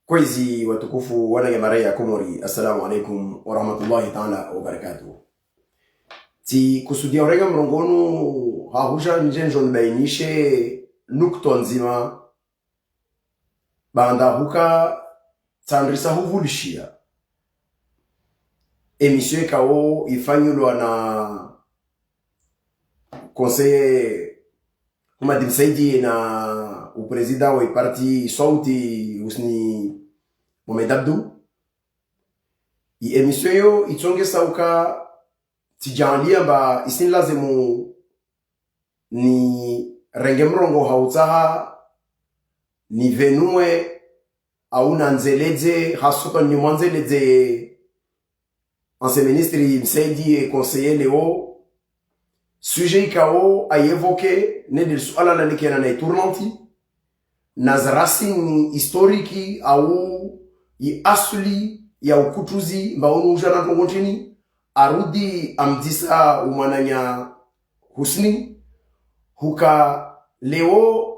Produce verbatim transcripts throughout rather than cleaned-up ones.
Kwezi watukufu wananya mara ya Komori, assalamu alaikum wa rahmatullahi ta'ala wa barakatuh. Tsikusudia urenga mrongoo unu hahusha ndje ndjo nibainishe nukta ndzima, baanda huka tsandrisa huvulishia émission ikao ifanyilwa na conseiller Mohamed Msaidie na u président wa parti Sauti Husni Mohamed Abdou. I émission yo itsongesa uka tsidjaanlia mba isinilazimu nirenge mrongoo ha utsaha nivenue au nandzeledze, haswatan nimwandzeledze ancien ministre Msaidie, conseiller Léo, sujet ikao a évoqué, ne de suala la likena na tournante, na zarasini historique au i asuli ya ukutuzi mba unu uja na ndrongoo ntrini, arudi amdzisa u mwananya Husni, huka Léo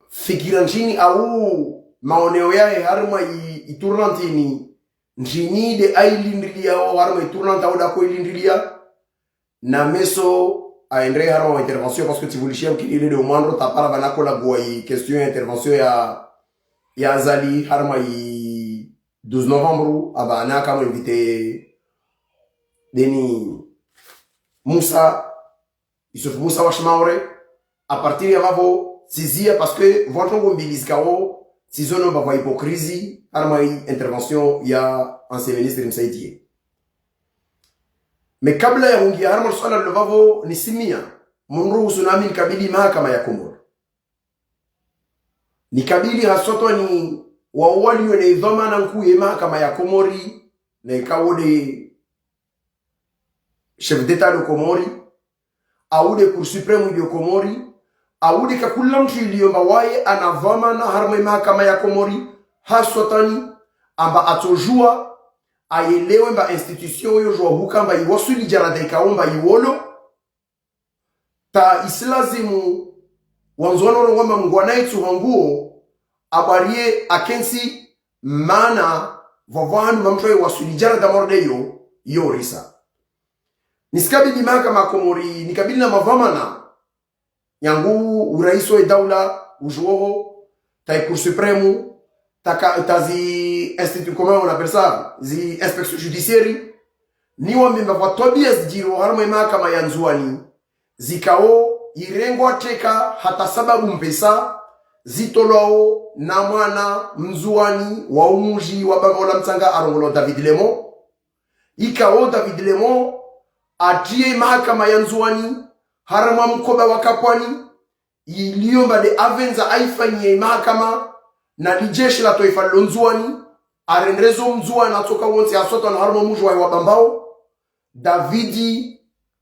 fikira ntrini au maoneo yahe harimwa i, i tournante ini, ntrini de ailindrilia o harimwa i tournante au de akoilindrilia, na meso aendre harimwa intervention, parce que tsivulishia mkini ile de umwandro tapara vana kola guwa i question ya intervention ya, ya Azali harimwa i douze novembre, aba ana kama invité deni Musa Yusuf Musa wa Shimaore, à partir ya vavo, tsizia, parce que vwa ndrongoo mbili zikao, tsizono mba vwa hypocrisie, harimwa i intervention ya ancien ministre Msaidie. Mais kabla ya hungia harimwa suala lilo vavo, nisimia, munruhusu nami nikabili mahakama ya Komori. Nikabili haswatwani wao walio na idhwamana nkuu ye mahakama ya Komori, na ikao de chef d'État de Komori, au de Cour suprême de Komori, au de kakula mtru ilio mba waye ana dhwamana harimwa i mahakama ya Komori, haswatwani amba atsojua, ayelewe mba institution yo jua huka mba iwaswili djaradha ikao mba iwolo, ta isilazimu wandzwano rongoa mba mngwana itsu hanguo, abwarie akentsi mana vwavwa hanu mba mtru ye waswili djaradha morde yo, yo risa. Nisikabili mahakama Komori, nikabili na madhwamana, nyangu urais wa daula ujuoho, ta i Cour suprême, ta ka, ta zi institut, comment on appelle ça, zi inspection judiciaire, niwambe mba vwa twabia zidjiro harimwa i mahakama ya Ndzuani, zikao irengwa teka hata sababu mpesa, zitolwao na mwana Mndzuani wa umuji wa Bambao la Mtsanga arongolwa David Lemo. Ikao David Lemo atriye mahakama ya Ndzuani harimwa mkoba wa kapwani, ilio mba de avendza aifanyiye mahakama na lijeshi la twaifa lilo Ndzuani, arendrezo Mndzuani atsoka wontsi aswatwani harimwa muji wa, wa Bambao. David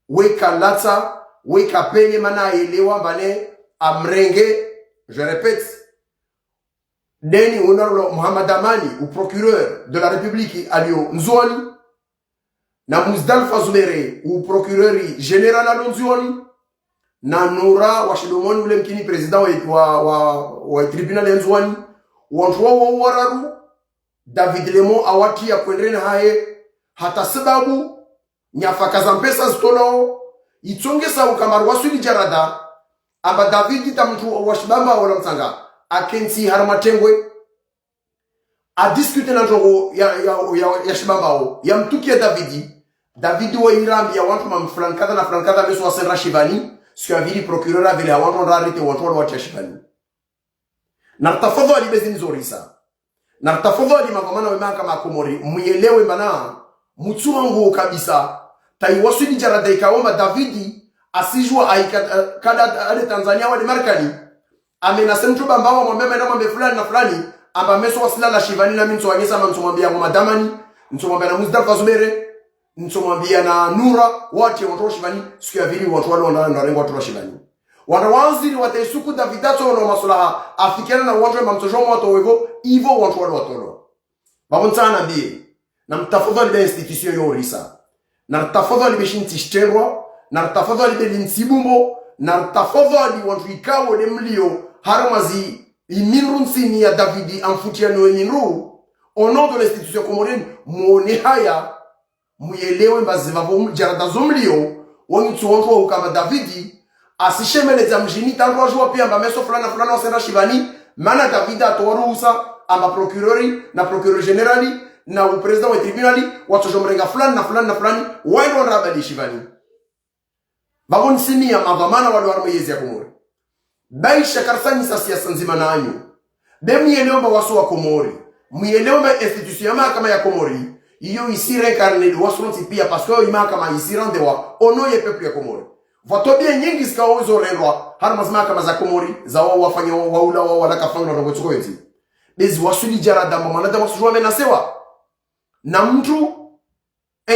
weka latsa, weka penye mana ayelewa mba ne amrenge, je répète, deni Honorable Mohamed Amani, u procureur de la République alio Ndzuani, na Muzdalifa Zuberi, u procureur général alio Ndzuani, na Nura wa Shidomoni ule mkini président wa, wa, wa, wa tribunal ya Ndzuani, wantru wao wararu, David Lemo awatria kwendreni hahe, hata sababu nyafaka za mpesa zitolwao, itsongesa uka mba riwaswili djaradha, amba David ta mtru wa Shibambao la Mtsanga, akentsi harimwa tengwe, adiscute na ndrongoo ya, ya, ya, ya Shibambao, yamtukia David. David wairambia wantru mba mfulani kadha na fulani kadha meso wasendra shivani, siku ya vili procureur aveleha wantru wandra arrêté wantru walo watria shivani. Na ritafadhwali bezi nizorisa. Na ritafadhwali madhwamana we mahakama ya Komori, muyelewe mba na mutsu hanguo kabisa. Ta iwaswili djaradha ikao mba David asijua aika, eh, kada ale Tanzania wale Marekani. Amenase mtru Bambao amwambie amba enda mwambie fulani na fulani, amba meso wasilala shivani nami ntsowanyesa amba ntsomwambia Mohamed Amani, ntsomwambia na Muzdalifa Zuberi, ntsomwambia na Nura, watrie wantru shivani, siku ya vili wantru walo wandra, wandra warengwa wantru shivani. Wandra wandziri wata isuku David atsoona maslaha, afikiana na wantru amba mtsojua mwatolwa ivo, ivo wantru walo watolwa. Vavo ntsaha nambiye, na mtafadhwali be institution yo risa. Na ritafadhwali be shintsi shitrendwa, na ritafadhwali be lintsi bumbo, na ritafadhwali wantru ikao de mlio, harimwa zi Imindru ntsini ya Davidi amfutiya no imindru, au nom de l'institution comorienne, mwone haya, muyelewe mba zipvapvo djarada zo mliyo, wanyu tsi wantru wa hukamba Davidi, asishemeledza mdjini tandru wadjuwa piya mba meso fulani na fulani wasenda shipvani, mana Davidi atowa ruhusa, amba procureur, na procureur général, na u président wa tribunal, watsodjo mrenga fulani na fulani na fulani, waende wandra abadi shipvani. Pvapvo ntsini ya madhwamana walo harumwa yezi ya Komori. Baisha karisanyisa siasa ndzima nanyu. Be muyelewe mba wasi wa Komori. Muyelewe mba institution ya mahakama ya Komori. Iyo isi réincarné de wasi wontsi piya parce que iyo mahakama isi rendewa au nom ye peuple ya Komori. Pvwa twabiya nyengi zikao zo rendwa harumwa zi mahakama za Komori, za wao wafanya wao, waula wao, wala kafangwa na ngotsuko yentsi. Be zi waswili djarada mba mwanadamu asudjuwa menasewa na mntru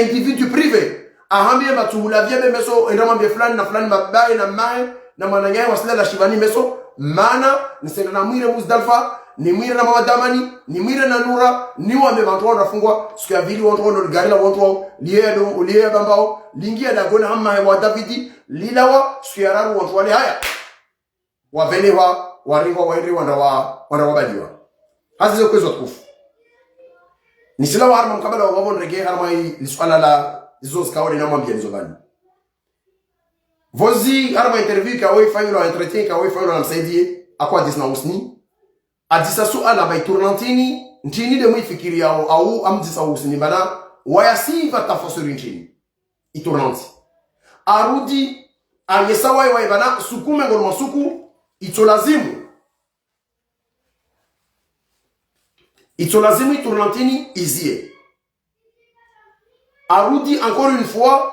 individu privé, ahambiye mba tsuhula piya be meso, enda mwambiye fulani na fulani, babaye na mmahe, na mwananyahe wasilala shipvani meso, mana, nisenda namwire Muzdalifa, nimwire na Mama Damani, nimwire na Nura, niwambe wantru wao wafungwa, siku ya pvili wantru wao ligari la wantru wao, liye ya do-, liye ya Bambao, lingiya dagoni ha mmahe wa Davidi, lilawa, siku ya raru wantru wale haya. Wapvelehwa, warengwa, waende wandra wa, wandra wabadiwa. Hazi zo kwezi watukufu. Nisilawa harumwa mkabala wa pvapvo nrenge harumwa i, li suala la izo zikao nina mwambiya nizo pvani. Pvozi harumwa interview ikao ifanyilwa, entretien ikao ifanyilwa na Msaidie, akwa hadisi na Husni. Adzisa suala mba i tournante ini, ntrini de muifikiriyao, au amdzisa Husni mbana, waya siva tafasiri ntrini. I tournante. Arudi, anyesa waye waye pvana suku mengoni mwa suku, itso lazimu. Itso lazimu i tournante ini iziye. Arudi encore une fois,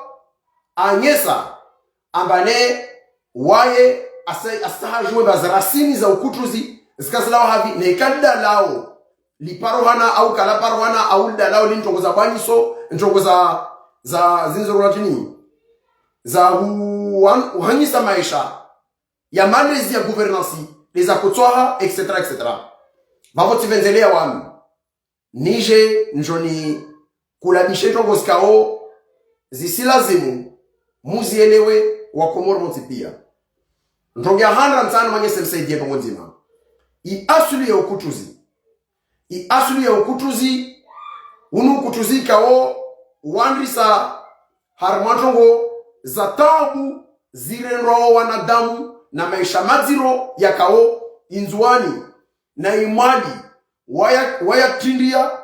anyesa, amba ne, waye, asa-, asahadjuwe mba za rasini za ukutruzi, zikazilawa havi, ne kadalao. Liparohana au kalaparohana au lidalao li ntrongo za bwanyiso, ntrongo za, za zinzo rula tini. Za hu-, wan-, uhanyisa maesha ya malezi ya gouvernance, leza kutswaha, et cetera, et cetera. Pvapvo tsipvendzelea wami. Nije, njoni, kulabishe ntrongo zikao, zisi lazimu, muziyelewe, wa Komori wontsi piya. Ntrongo ya handra ntsana manyese Msaidie ntrongo ndzima. I asuli ya ukutruzi. I asuli ya ukutruzi, unu ukutruzi ikao, wandrisa harumwa ntrongo za taabu, zirendwao wanadamu, na maesha madziro yakao, i Ndzuwani, na i Mwali, waya, waya trindiya,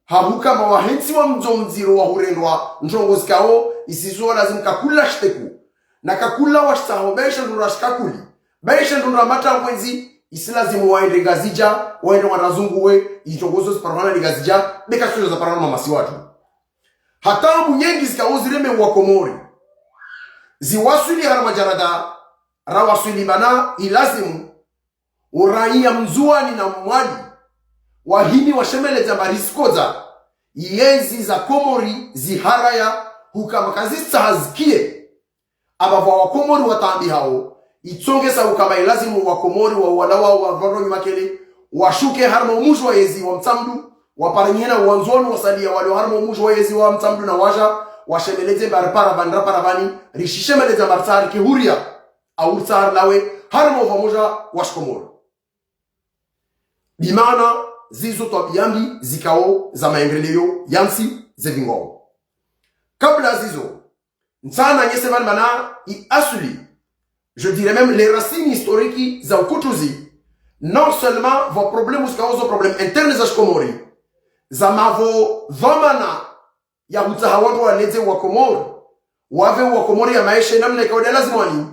ha hukamba wahentsi wa mdzo mdziro wa hurendwa, ntrongo zikao, isizo lazimu kakula shiteku. Na kakula washitsaho, baisha ndundra shikakuli. Baisha ndundra matangwenzi, isi lazimu waende Ngazidja, waende wandra zunguwe, itrongo zo ziparohana ni Ngazidja, beka sio za parana mamasi watru. Hata mbu nyengi zikao zireme wa Komori. Ziwaswili harumwa djarada, rawaswili mbana, i lazimu, uraiya Mndzuwani na Mmwali, wahimi washemeledza mba risikodza, yezi za Komori ziharaya hukama kazitsaha zikie. Amba pvwa Wakomori wataambihao, itsongesa hukama ilazimu Wakomori wa walawa wa pvaro nyuma kele, washuke harumwa umuji wa yezi wa Mtsamdu, waparanyihana Wandzuwani wasalia walio harumwa umuji wa yezi wa Mtsamdu na waja, washemeledze mba ripara pvani, rapara pvani, rishishemeledza mba ritsaha rike huria, au ritsaha rilawe, harumwa uvamoja wa Shikomori. Bimaana, zizo twabiya mbi zikao za maendeleo ya ntsi zevingwao. Kabla zizo, ntsana nyese pvani mbana i asuli, je dirais même les racines historiques za ukutruzi, non seulement pvwa problèmes zikao zo problèmes internes za Shikomori, za mapvo dhwamana ya hutsaha wandru waledze Wakomori, wapve Wakomori ya maesha namna ikao de lazimu ani,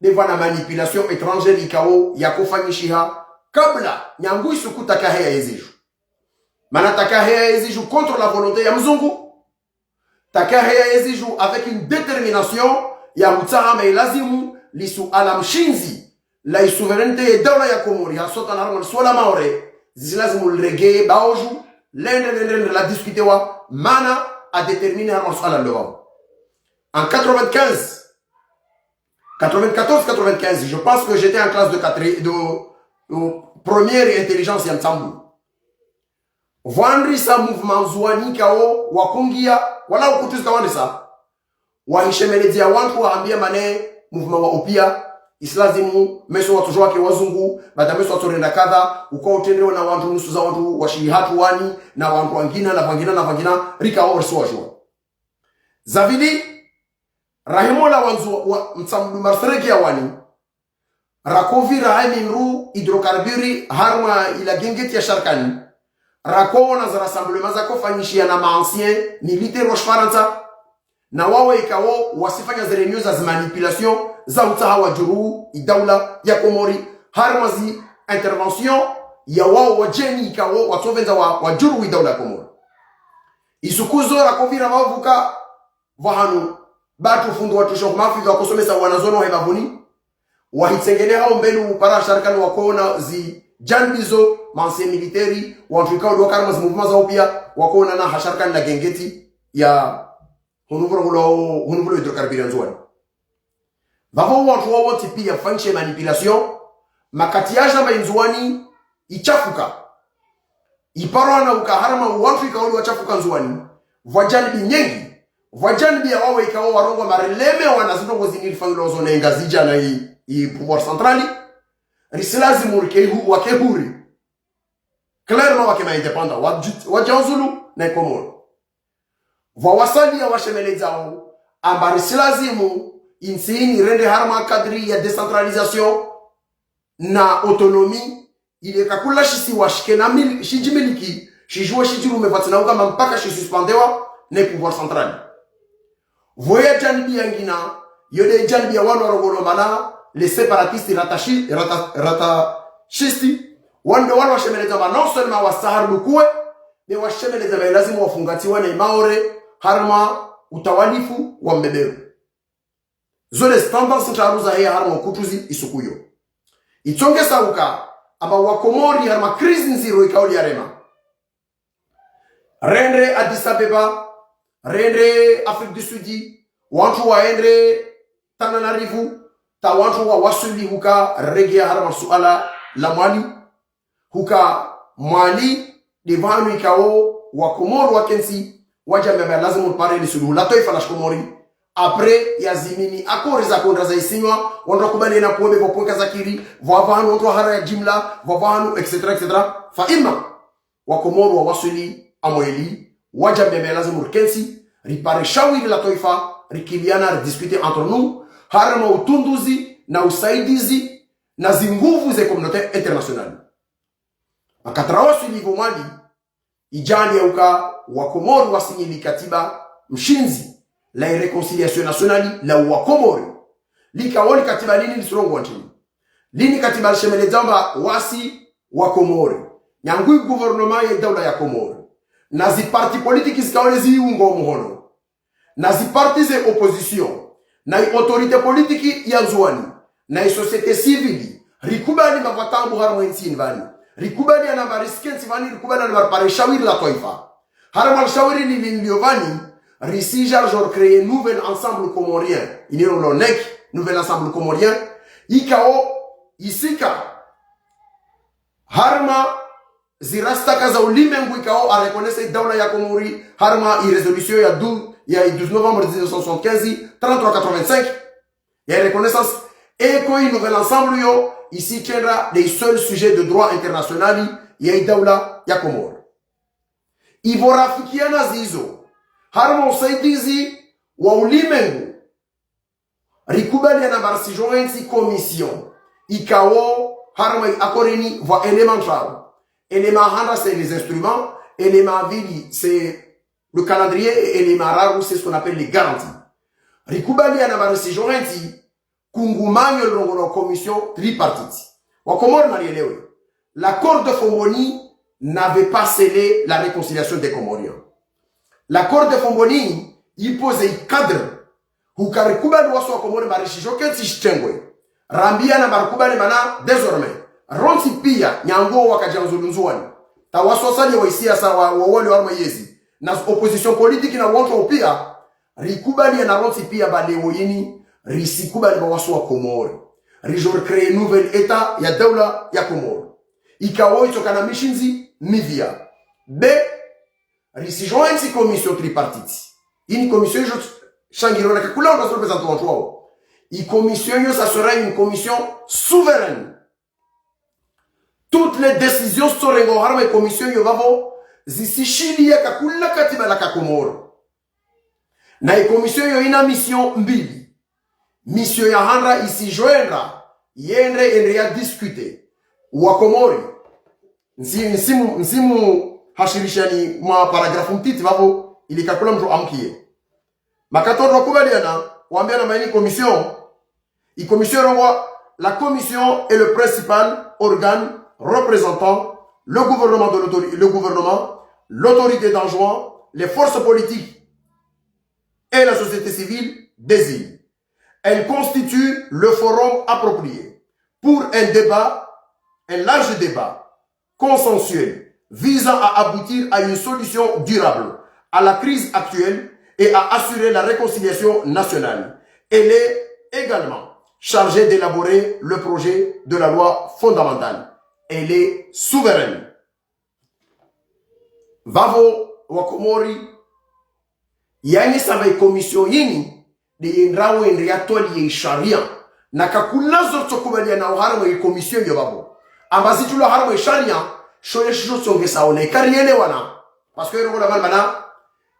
de pvwa na manipulation étrangère ikao yakofanyishiha kabla nyangu isuku takahe ya yeziju. Mana takahe ya yeziju contre la volonté ya mzungu, takahe ya yeziju avec une détermination ya hutsaha mba ilazimu lisuala mshindzi la i souveraineté ye daula ya Komori, haswatan harumwa lisuala Maore, zizi lazimu liregeye baoju, lende, lende, lende la discutewa, mana a déterminé harumwa suala lo. En quatre-vingt-quinze, quatre-vingt-quatorze, quatre-vingt-quinze, je pense que j'étais en classe de quatre, de, de première intelligence ya Mtsambu. Pvwandrisa mouvement Ndzuwani ikao wakungia, wala ukutruzi kawandrisa. Wahishemeledzea wandru waambia mane mouvement wa upia, Isilazimu meso watsodjuwa wake wazungu, baada meso watsorenda kadha, uka utrendewa na wandru nusu za wandru washihatru wani, na wandru wangina, na pvangina, na pvangina, rika wao risi wadjuwa. Za pvili, rahimola wandzu wa Mtsamdu Marseregia wani, rakovi raha mindru hydrocarbures harumwa ila gengeti ya Sharkani. Rakoona za rassemblements zakofanyishiha na ma anciens militaires wa Shifarantsa, na wawo ikao wasifanya ze réunions za zi manipulations za utsaha wadjuru idaula ya Komori, harumwa zi interventions ya wawo wadjeni ikao watsopvendza wa, wadjuru idaula ya Komori. Isuku zo rakovi rapvavuka pvahanu, batru fundi watru Sheikh Mahfoudh wakosomesa wanazuoni wahe bapvuni, wahitsengeleha ombeli upara Sharkani wakoona zi janibi zo, ma anciens militaires, wandru ikao ndo waka harumwa zi mouvements zawo pia, wakoonana ha Sharkani na gengeti ya hunu pvuro hulo, hunu pvuro hydrocarbures ya Ndzuwani. Pvapvo wandru wawo wontsi pia pvwanyishe manipulation, makati ya jamba Ndzuwani ichafuka. Iparwa na uka harumwa wandru ikao ndo wachafuka Ndzuwani, pvwa janibi nyengi, pvwa janibi ya wawo ikao warongoa mareleme wana zindrongo zini rifanyilwa zo na Ngazidja na i, i pouvoir central, risilazimu rike hu, wake huri. Clairement wake ma indépendants, wadji, wadjiuzulu na Komoro. Pvwa wasalia washemeledzao, amba risilazimu, intsi ini irende harumwa cadre ya décentralisation na autonomie, ile ka kula shisiwa shike na mil, shidjimiliki, shidjuwe shidjirume pvatsina uka ma mpaka shisuspendewa ne pouvoir central. Pvo ya janibi yangina, yo nde janibi ya wanu warongolwa mana, les séparatistes rattachi, ratta, rattachistes, wanu nde wanu washemeledza ma non seulement wasaha rudukuwe, be washemeledza ma ilazimu wafungatiwa na Maore, harumwa utawalifu wa mbeberu. Zo nde zi tendances ndraru zaheya harumwa ukutuzi isuku yo. Itsongesa uka, amba Wakomori harumwa crise ndziro ikao liyarema. Rende Addis Abeba, rende Afrique du Sud, wandru waende Tananarive, ta wandru wawaswili huka regea harumwa suala la Mwali, huka Mwali, nde pvanu ikao Wakomori wakentsi, wadjamba amba lazimu ripare lisuluhu la twaifa la Shikomori. Après ya zimini accords za kondra za isinywa, wandru wakubaliana kuwe be pvo pvwenka zakiri, pvwa pvanu wandru wahara ya jimla, pvwa pvanu, et cetera, et cetera. Fa imma, Wakomori wawaswili Mwali, wadjamba amba lazimu rikentsi, ripare shawiri la twaifa, rikiliana, ridiscuter entre nous, harumwa utunduzi, na usaidizi, na zinguvu ze communauté internationale. Wakati rawaswili pvo Mwali, idjali ya uka Wakomori wasinyi likatiba mshindzi la réconciliation nationale la Wakomori. Likao likatiba lini lisirongoa ntrini? Lini katiba lishemeledza amba wasi Wakomori, nyangu i gouvernement ya daula ya Komori, na zi partis politiques zikao leziunga omuhono, na zi partis ze opposition, na i autorité politique ya Ndzuwani, na i société civile, rikubali amba pvwa taabu harumwa entsi ini pvani. Rikubali amba risikentsi pvani, rikubali amba ripare shawiri la twaifa. Harumwa shawiri lili lilio pvani, risidja ridjo créer nouvel ensemble comorien, ini ro lo NEC, nouvel ensemble comorien, ikao isika harumwa zirastaka za ulimengu ikao a reconnaître daula ya Komori, harumwa i résolution ya dou-, ya douze novembre dix-neuf cent soixante-quinze, trente-trois quatre-vingt-cinq, ya reconnaissance, eka i nouvel ensemble yo, isitrendra nde seul sujet de droit international ya i daula ya Komori. Ipvo rafikiana zizo, harumwa usaidizi wa ulimengu, rikubaliana amba risidjo entsi commission, ikao harumwa i accord ini pvwa éléments ndraru. Élément handa c'est les instruments, élément pvili c'est le calendrier, et élément raru c'est ce qu'on appelle les garanties. Rikubaliana amba risidjo entsi kungumanyo lirongolwa commission tripartite. Wakomori narielewe. L'accord de Fomboni n'avait pas scellé la réconciliation des Comoriens. L'accord de Fomboni i pose i cadre. Huka rikubali wasi Wakomori amba risidjo kentsi shitengwe. Rambiana amba rikubali mana désormais, rontsi pia, nyangu wakadja Ndzuwani, ta wasi wasalia wa isiasa wa, wa wali wa harumwa yezi, na opposition politique na wandru pia, rikubaliana rontsi pia amba leo ini, risikubali amba wasi Wakomori ridjo créer nouvel État ya daula ya Komori. Ikao itsokana mishindzi mipvia. Be, risidjo entsi commission tripartite. Ini commission idjo shangirwa na kakula wandru wasi représenter wandru wawo. I commission yo, ça sera une commission souveraine. Toutes les décisions zitsorengwa harumwa i commission yo vavo, zisishiliya kakula katiba la ka Komori. Na i commission yo ina mission mbili. Mission ya handa isijoenda, yende, yende ya discuter. Wa Komori. Nsi-, nsimu, nsimu hashirishani mwa paragraphe mtiti vavo, ili kakula mndru amkiye. Makati wandru wakubaliana, wambiana maini commission. I commission irongwa, la commission est le principal organe représentant le gouvernement de l'autori-, le gouvernement, l'autorité d'Anjouan, les forces politiques et la société civile des îles. Elle constitue le forum approprié pour un débat, un large débat consensuel visant à aboutir à une solution durable à la crise actuelle et à assurer la réconciliation nationale. Elle est également chargée d'élaborer le projet de la loi fondamentale. Elle est souveraine. Vavo wa Komori, yani samba i commission yini, de yendrao yende yatwaliye i sharia. Na kakula zo ritsokubaliana harumwa i commission yo vavo. Amba zitulwa harumwa i sharia, sho ye shisho tsongesao na ikarielewana. Parce que yo ngola mana,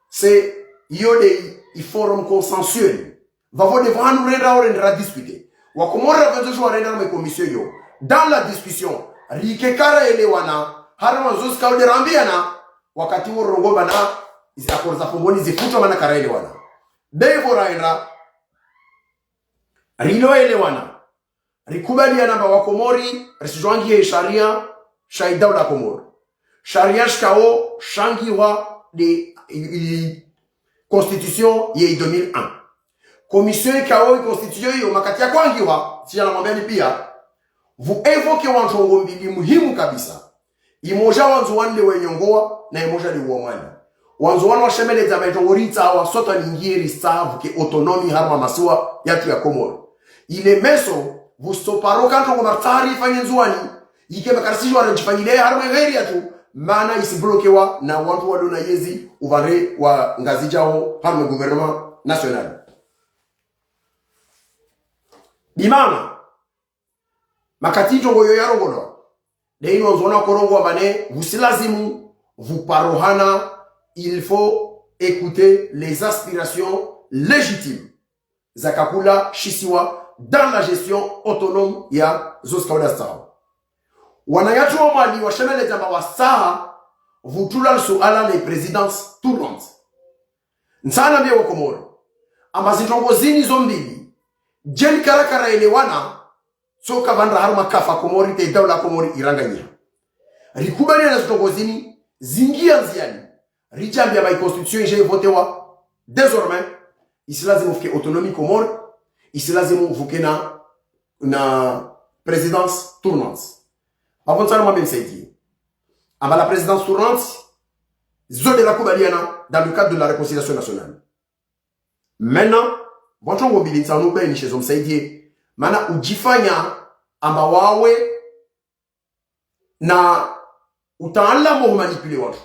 c'est yo de i, i forum consensuel. Vavo de vanu renda, o renda ra discuter. Wa Komori ra venzo sho warenda harumwa i commission yo. Dans la discussion, rike karaelewana, harumwa zo zikao de rambiana, wakati wo rongoa mana, izi accords za Fomboni zifutwa mana karaelewana. De ivo raenda, riloelewana. Rikubaliana amba wa Komori, risijoangiye sharia, sha i daula Komori. Sharia shikao shangiwa de i, i constitution ye deux mille un. Commission ikao i constitution iyo makati ya kwangiwa, tijana mwambiani pia, vu évoquer wandru ndrongoo mbili muhimu kabisa. Imoja wandzuwani le wenyongoa, na imoja le uwa Mwali. Wandzuwani washemeledza amba i ndrongoo ritsaha wa sota ningiye ritsaha vuke autonomie harumwa masiwa yatru ya Komori. Ile meso, vusoparo ka ndrongoo martsaha rifanye Ndzuwani, ike makarisijwa rejifanyile harumwa i ghairi yatru, mana isiblokewa na wandru walona yezi uvare wa Ngazidja wo harumwa gouvernement national. Bimana, makati i ndrongoo yo yarongolwa, de inu wandzuwani wakorongoa amba ne, vusilazimu vuparohana, il faut écouter les aspirations légitimes za kakula shisiwa dans la gestion autonome ya zo zikao de zitsaho. Wananyatru wa Mwali washemeledza amba watsaha vutulwa li suala le présidence tournante. Ntsana mbie wa Komori, amba zi ndrongoo zini zo mbili, djeli karakaraelewana, tsoka vandra harumwa kafa Komori te daula Komori iranganyiha. Rikubaliana zi ndrongoo zini, zingia ndziani, ridjambia amba i constitution ije ivotewa, désormais, isilazimu vuke autonomie Komori, isilazimu vuke na, na présidence tournante. Pvavo ntsana mwambe Msaidie amba la présidence tournante, zo de rakubaliana dans le cadre de la réconciliation nationale. Maintenant, vwa ndrongoo mbili ntsanu bainishe zo Msaidie, mana udjifanya amba wawe na utaalamu wa humanipuler wandru.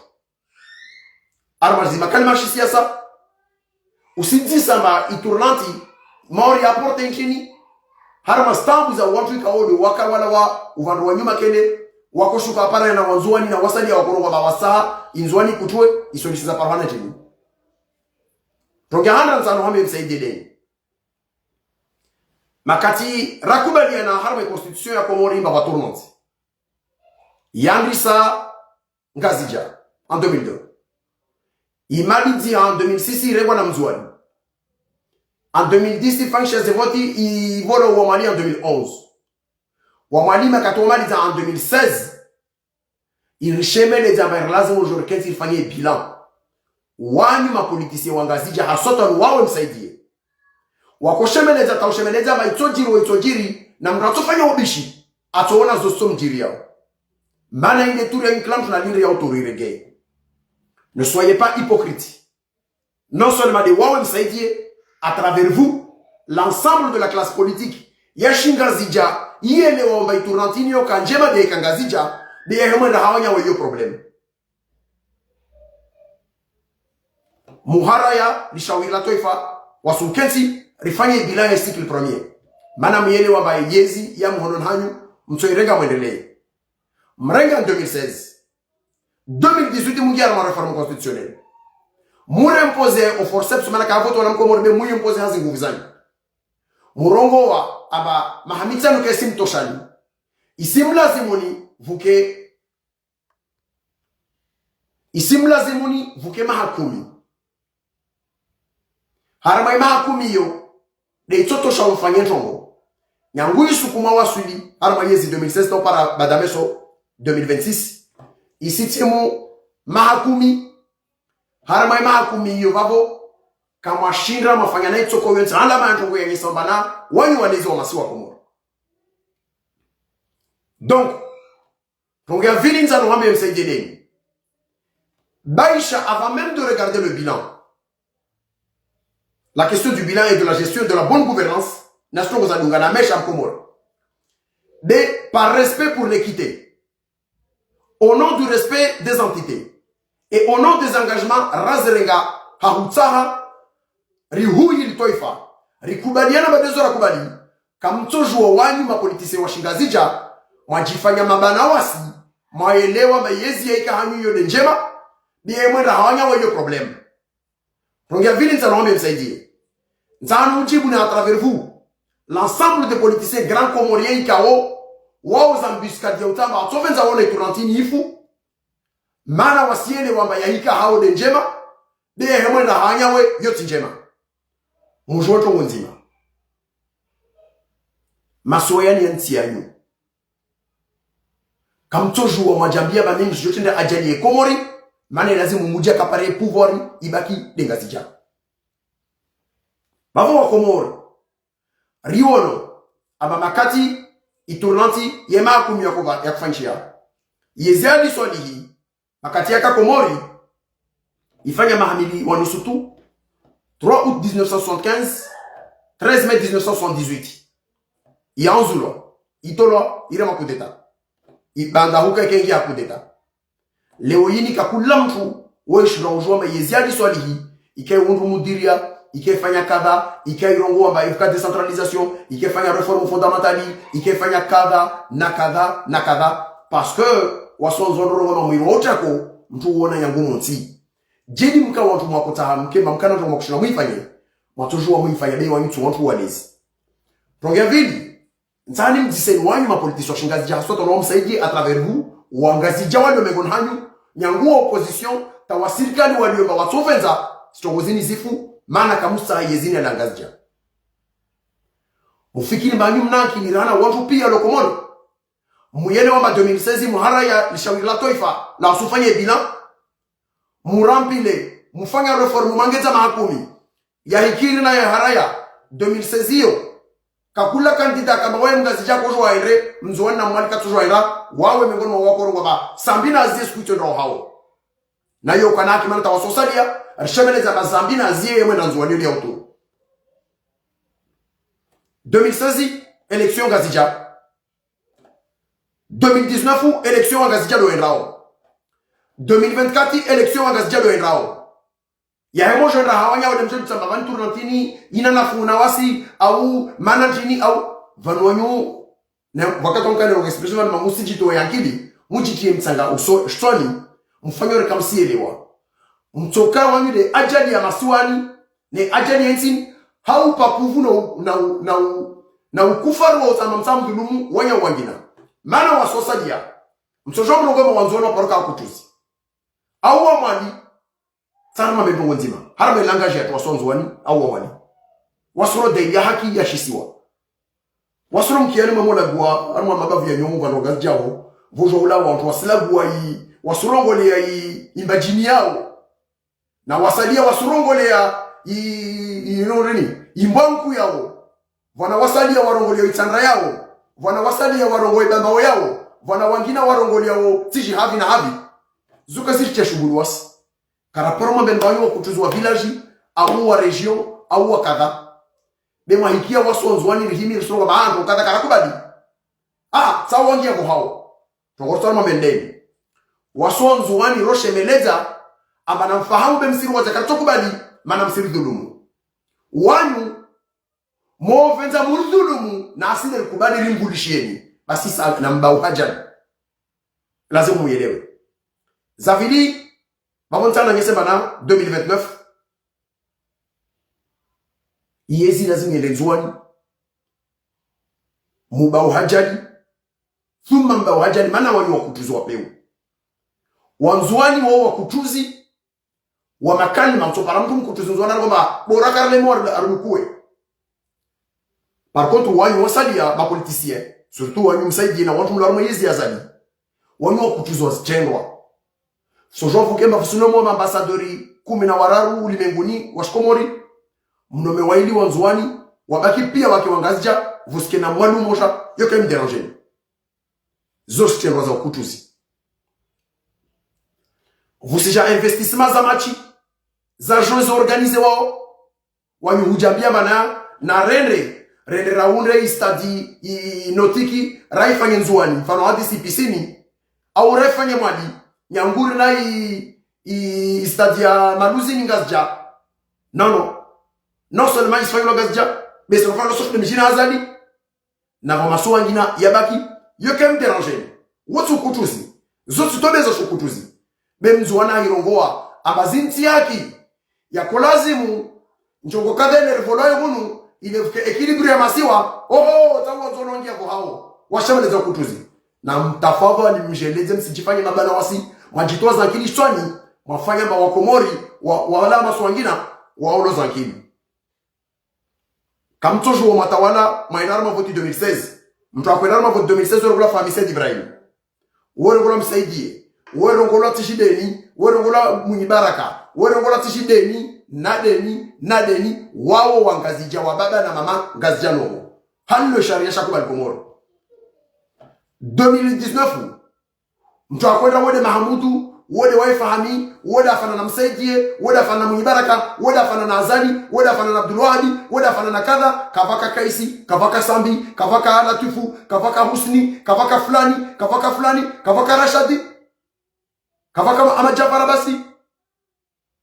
Harumwa zi makalima shi siasa, usidzisa amba i tournante, Maore ya apporter ntrini, harumwa stambu za wandru ikao de waka wala wa uvandru wa nyuma kele, wakoshuka apara na wandzuwani na wasalia wakorongoa amba watsaha, i Ndzuwani kutuwe, isondisiza parwana ntrini. Tonge handra ntsanu hambe Msaidie deni. Makati rakubaliana harumwa i constitution ya Komori amba wa tournante. Yandrisa Ngazidja, en deux mille deux. Imalidziha en deux mille six, irengwa na Mndzuwani. En deux mille dix, ifanyisha ze voti, ivolo wa Mwali en deux mille onze. Wa Mwali makati wamaliza en deux mille seize, irishemeledza amba irilazimu ujori kentsi irifanye bilan. Wanyu ma politiciens wa Ngazidja haswa ntwanu wawe Msaidie. Wakoshemeledza, taushemeledza amba itsodjiri wo itsodjiri, na mndru atsofanya ubishi, atsoona zo zitsomdjiriyao. Mana inde turu ya nkila mndru na lindri ya uturu iregee. Ne soyez pas hypocrites. Non seulement de wawe Msaidie, à travers vous, l'ensemble de la classe politique ya shingazidja, ielewa amba i tournante ini yo ka ndjema de ika Ngazidja, de yahemwenda hawanya wa iyo problème. Muharaya li shawiri la twaifa, wasukentsi, rifanye bilan ya cycle premier. Mana muyelewa amba yezi ya muhononi hanyu, mtsoirenga mwendelee. Mrenga deux mille seize. Deux mille dix-huit mungia harumwa réforme constitutionnelle. Mure imposer au forceps, mana kavote wana Mkomori, be muyi imposer hazi nguvu zanyu. Murongowa amba maha mitsanu kayisi mtoshani. Isimlazimuni vuke. Isimlazimuni vuke maha kumi. Harumwa ye maha kumi iyo, de itsotosha umfanye ntrongo. Nyangu isuku mwawaswili, harumwa yezi deux mille seize ta upara badameso deux mille vingt-six. Isitimu maha kumi. Harumwa ye maha kumi iyo vavo, kamwashindra mwafanya na itsoko yontsi, handa mana ntrongo yanyesa amba na wanyu walezi wa masiwa Komoro. Donc, ntrongo ya vili ndzanu hamba ye msaidie deni. Baisha, avant même de regarder le bilan, la question du bilan et de la gestion de la bonne gouvernance, na ntrongo za dunga na mesha Mkomoro. De, par respect pour l'équité, au nom du respect des entités et au nom des engagements razirenga ha hutsaha rihuyi litwaifa, rikubaliana badezo rakubali, kamtsojua wanyu mapolitise wa Shingazidja, mwadjifanya mabana wasi, mwayelewa amba yezi yaika hanyu iyo de ndjema, biye mwenda hawanya wa iyo problème. Ntrongo ya vili ndzanu hamba ye msaidie. Ndzanu ujibu na à travers vous, l'ensemble des politiciens grands comoriens ikao, wao za embuscade ya utamba, watsovendza wone tournantini ifu, mana wasiyelewa amba yahika hawo de ndjema, be yahe mwenda hawanya we, iyo tsi ndjema. Mujue ntrongo ndzima. Masiwa yanu ya ntsi yanyu. Kamtsojua mwadjambia amba nini shijo shende ajali ye Komori, mana ilazimu mudja kapare pouvoir ibaki de Ngazidja. Vavo wa Komori, riwono, amba makati itournante ye maha kumi ya kuva-, ya kufanyishiha. Yezi Ali Swalihi, makati yaka Komori, ifanya maha mili wa nusu tu, trois août dix-neuf cent soixante-quinze, treize mai dix-neuf cent soixante-dix-huit. Ianzulwa, itolwa, irema coup d'État. Ibanda huka ikengi ya coup d'État. Leo yini kakula mtru, weshira ujua amba yezi Ali Swalihi, ike undru mudiria, ike fanya kadha, ike irongoa amba ifuka décentralisation, ike fanya réforme fondamentale, ike fanya kadha, na kadha, na kadha. Parce que, wasonzo ndoro wa mamwiro otako, mtru uona nyangu montsi. Djeni mka wantru mwakotsaha, mkemba mkana ntrongo mwakushina mwifanye, mwatsojua mwifanye, be wanyu tsi wantru walezi. Ntrongo ya vili, ndzani mdziseni wanyu mapolitise wa Shingazidja haswa tano msaidie à travers vous, wa Ngazidja walio mengoni hanyu, nyangu wa opposition, ta wa sirikali walio amba watsovendza, ntrongo zini zifu, mana kamutsaha yezi ini la Ngazidja. Mufikiri amba nyi mna akili rahana wantru pia lo Komori. Muyelewa amba deux mille seize muharaya lishawiri la twaifa, la usufanye bilan. Murampile, mufanya réforme mangedza maha kumi. Yahikiri na yaharaya, deux mille seize iyo. Kakula candidat kamba waye Mngazidja kojua ere, Mndzuwani na Mwali katsojua era, wawe mengoni mwa wakoro ngwamba, Sambi na azie siku itso ndrao hawo. Na iyo kana haki mana ta wasosalia, rishemeleza amba Sambi na azie yemwe na Ndzuwani yo liya utu. Deux mille seize, élection Ngazidja. Deux mille dix-neuf, élection wa Ngazidja ndo endrao. Deux mille vingt-quatre, élection wa Ngazidja ndo endrao. Yahe mojo ndra hawanya wale mjo tsamba vani tournantini, ina nafu na wasi, au, mana ntrini, au, vanu wanyu, na wakati wa mkane wa expression vanu mamusi jito ya akili, mujitiye mtsanga uso, shitwani, mfanye ore kamsiyelewa. Mtsoka wanyu de ajali ya masiwani, ne ajali ya ntsini, hau pakuvu na u-, na u-, na u-, na ukufaru wa usama msamu dhulumu, wanya wangina. Mana wasosalia, mtsojo mrongo mwa Wandzuwani wa paroka akutuzi. Au wa Mwali, tsaruma mbe ndrongo ndzima. Harumwa langage yatru waso Wandzuwani, au wa Mwali. Wasuro de ya haki ya shisiwa. Wasuro mkiani mwe mola gua, harumwa mabavu ya nyongo, ndrongo zidjao, vojo ula wantru wasilagua i, wasurongolea i, imbadjini yao. Na wasalia wasurongolea i, i, ino rini, imbwanku yao. Vwana wasalia warongolea itsandra yao. Vwana wasalia warongolea ibambao yao. Vwana wangina warongolea o, tsiji havi na havi. Zuka ziri tia shughuli wasi. Karaparo mambe mbayo wa kutuzi wa village, au wa région, au wa kadha. Be mwahikia waso Wandzuwani rihimi risonga ba ndrongo kadha karakubali. Ah, tsawo wangia ko hao. Trongo tsaruma mendeni. Waso Wandzuwani roshemeleza, amba na mfahamu be msiri wa zakara tsokubali, mana msiri dhulumu. Wanyu, Mopvendza mridhulumu, nasi nde rikubali rimvulishiyeni. Basi sa, na mbau hadjani. Lazimu muyelewe. Za pvili, babo ntsana ngese mana deux mille vingt-neuf. Yezi lazimu yende Ndzuwani. Mbau hadjani. Thumma mbau hadjani, mana wanyu wakutuzi wa pewu. Wandzuwani wao wakutuzi, wa makalima, mtsopara mndru mkutuzi Ndzuwani ngoma, bora karle mo arulukuwe. Par contre, wanyu wasaliya, ma politiciens, surtout wanyu Msaidie na wandru mlio harumwa yezi ya Azali. Wanyu wakutuzi wa zitrendwa. Sojo vuke mba fusuno mo maambassadeurs kumi na wararu ulimenguni wa shikomori, mnome waili wa Ndzuwani, wabaki piya wake wa Ngazidja, pvusike na mwalu mosha, yo ke mdérange ni. Zo zitrendwa za ukutuzi. Pvusija investissement za match, za jeux organisé wao, wanyu hudjambia mana, na rende, rende raundre i stade i, i, i nautique, raifanye Ndzuwani, mfano hadisi Pisini, au raifanye Mwali, nyanguri na i, i, i stade ya Maluzini Ngazidja. Non, non. Non seulement isifanye lo Ngazidja, mais c'est le fait lo sofu de mjina Azali. Na pvo masuala ngina yabaki, yo ke mdérange ni. Wo tsi ukutuzi. Zo tsi tobe zo tsi ukutuzi. Be Mndzuwani hirongowa, amba zintsi yaki, yako lazimu, ndjongo kadha ne rivolayo hunu, ile vuke équilibre ya masiwa, oho, tsawo ndzonongia pvo hawo. Washameleza ukutuzi. Na mtafadhwali mjeledze msidjifanye mabana wasi, mwadjitowa zankili shitswani, mwafanya mba Wakomori, wa, wala masuala ngina, waolo zankili. Kamtsojuwa matawala, mwaenda harumwa voti deux mille seize. Mndru akwenda harumwa voti deux mille seize, werengula Fahmi Said Ibrahim. Werengula Msaidie. Werengula Tishideni. Werengula Mwinyi Baraka. Werengula Tishideni. Na Deni. Na Deni. Wawo wa Ngazidja wa baba na mama Ngazidja nomo. Hali no sharia shakubali Komoro. Deux mille dix-neuf. Mndru akwenda wende Mahamudu, wende waye Fahmi, wende afana na Msaidie, wende afana na Mwinyi Baraka, wende afana na Azali, wende afana na Abdulwahabi, wende afana na kadha, kapvaka Kaisi, kapvaka Sambi, kapvaka Latifu, kapvaka Husni, kapvaka fulani, kapvaka fulani, kapvaka Rashadi, kapvaka Ahmad Djafar Abasi.